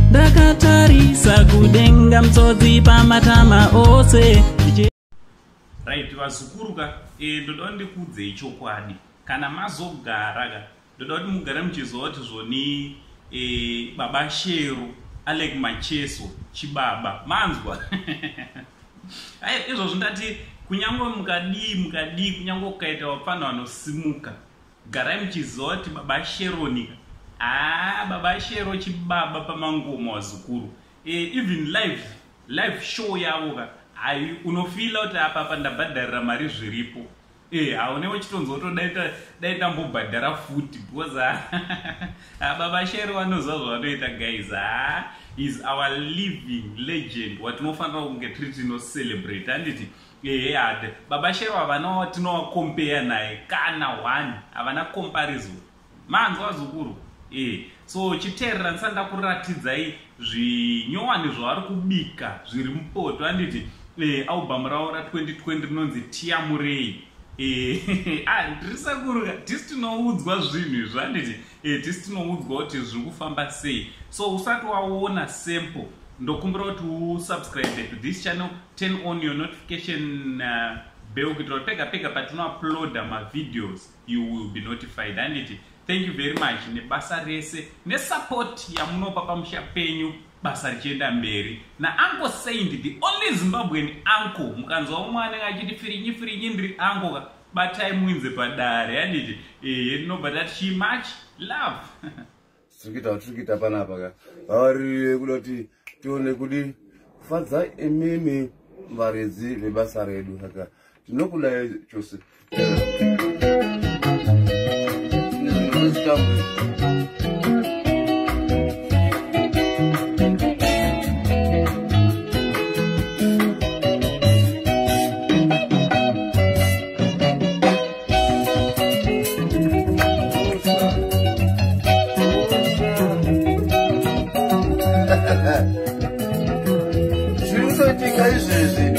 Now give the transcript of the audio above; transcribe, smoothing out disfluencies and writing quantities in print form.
Ndakatarisa kudenga, musodzi pamatama ose. Right, vazukuru ka, ndoda ndikuudzei chokwadi. Kana mazogara ka, ndoda kuti mugare muchiziva kuti zvoni Baba Shero, Alec Macheso, chibaba. Manzwa? Ai, izvozvo ndati kunyange mukadii mukadii, kunyange kukaita vapfana vanosimuka, garai muchiziva kuti Baba Sheroni, Baba Shero chibaba pamangoma, vazukuru. Even live show yavo ka, hai, unofeela kuti apa apa ndabhadharira mari zviripo. Haune uchitonzwa kuti dai ndambobhadhara futi, because Baba Shero vanoziva zvavanoita, guys. Is our living legend watinofanira kunge tiri tinocelebrate, handiti? Ehe, hade Baba Shero havana watinovacompare naye kana one, havana comparison. Manzwa, vazukuru? So chiteerera ndisati ndakuratidzai zvinyowani zvavari kubika zviri mupoto, handiti? Album ravo ra2020 rinonzi Tiyamurei. Ndiri sakuruka, tisi tinoudzwa zvinhu izvi, handiti? Tisi tinoudzwa kuti zviri kufamba sei. So usati waona sample, ndokumbira kuti usubscribe to this channel, turn on your notification bell, kuitira kuti pega pega patinouploada mavideos you will be notified, handiti? Thank you very much nebasa rese nesupport yamunopa pamusha penyu, basa richienda mberi naUncle Saint, the only Zimbabwean uncle. Mukanzwa umwe anenge achiti firinyi firinyi, ndiri uncle ka, batai muinze padare, handiti? Ehe, ndinobva tati much love. Tiri kuita panapa ka, vavariri kuda kuti tione kudi kufadza imimi varidzi vebasa redu, saka tinokudai chose. Zviri kutoitika izvezvi.